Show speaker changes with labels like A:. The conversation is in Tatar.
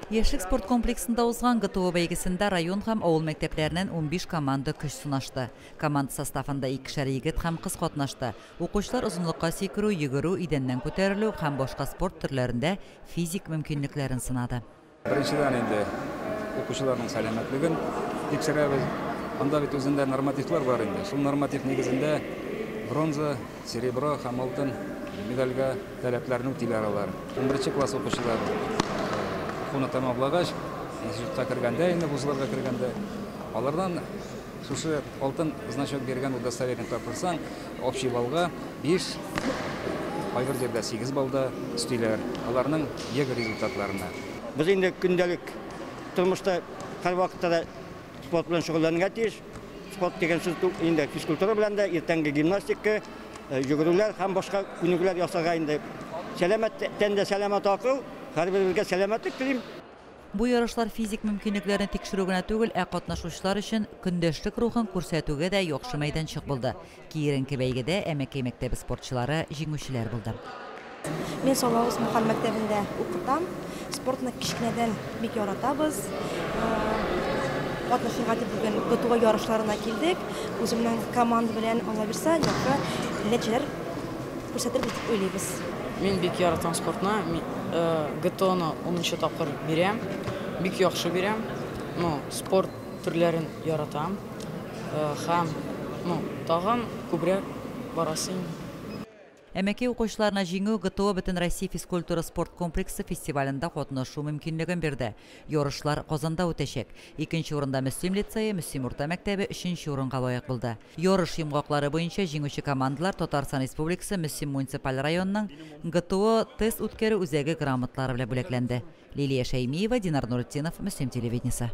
A: Яшьлек спорт комплексында узган ГТО бәйгесендә район һәм авыл мәктәпләреннән 15 команда көч сынашты. Команда составында икешәр егет һәм кыз катнашты. Укучылар озынлыкка сикерү, йөгерү, идәннән күтәрелү һәм башка спорт төрләрендә физик мөмкинлекләрен сынады.
B: Беренчедән инде укучыларның сәламәтлеген тикшерәбез. Анда бит үзендә нормативлар бар инде. Шул норматив нигезендә бронза, серебро һәм алтын медальгә таләпләрне үтиләр алар. 11 класс укучылар укуны тәмамлагач, институтка кергәндә, инде вузларга кергәндә, алардан шушы алтын значок биргән удостоверение тапшырсаң, общий баллга 5, кайбер җирдә 8 балл да өстиләр аларның ЕГЭ результатларына.
C: Без инде көндәлек тормышта һәрвакытта да спорт белән шөгыльләнергә тиеш. Спорт дигән сүз инде физкультура белән дә, иртәнге гимнастика, йөгерүләр һәм башка күнегүләр ясарга инде. Сәламәт тәндә сәламәт акыл, һәрберебезгә сәламәтлек телим.
A: Бу ярышлар физик мөмкинлекләрне тикшерү генә түгел, ә катнашучылар өчен көндәшлек рухын күрсәтүгә дә яхшы мәйданчык булды. Киеренке бәйгедә Әмәкәй мәктәбе спортчылары җиңүчеләр булды.
D: Мин Салавыц Мөхәммәд мәктәбендә укытам. Спортны кечкенәдән бик яратабыз. Катнашырга дип бүген ГТО ярышларына килдек. Үземнең команда белән, Алла бирсә, яхшы нәтиҗәләр күрсәтербез дип уйлыйбыз.
E: Мин бик яратам спортны. Мин ГТОны 10 тапкыр бирәм. Бик яхшы бирәм. Спорт төрләрен яратам. Һәм, тагын күбрәк барасы инде.
A: Әмәкәй укучыларына җиңү ГТО Бөтенроссия физкультура спорт комплексы фестивалендә катнашу мөмкинлеген бирде. Ярышлар Казанда үтәчәк. Икенче урында Мөслим лицее, Мөслим урта мәктәбе өченче урынга лаек булды. Ярыш йомгаклары буенча җиңүче командалар Татарстан Республикасы Мөслим муниципаль районының ГТО тест үткәрү үзәге грамоталары белән бүләкләнде. Лилия Шәймиева, Динар Нуретдинов, Мөслим телевидениесе.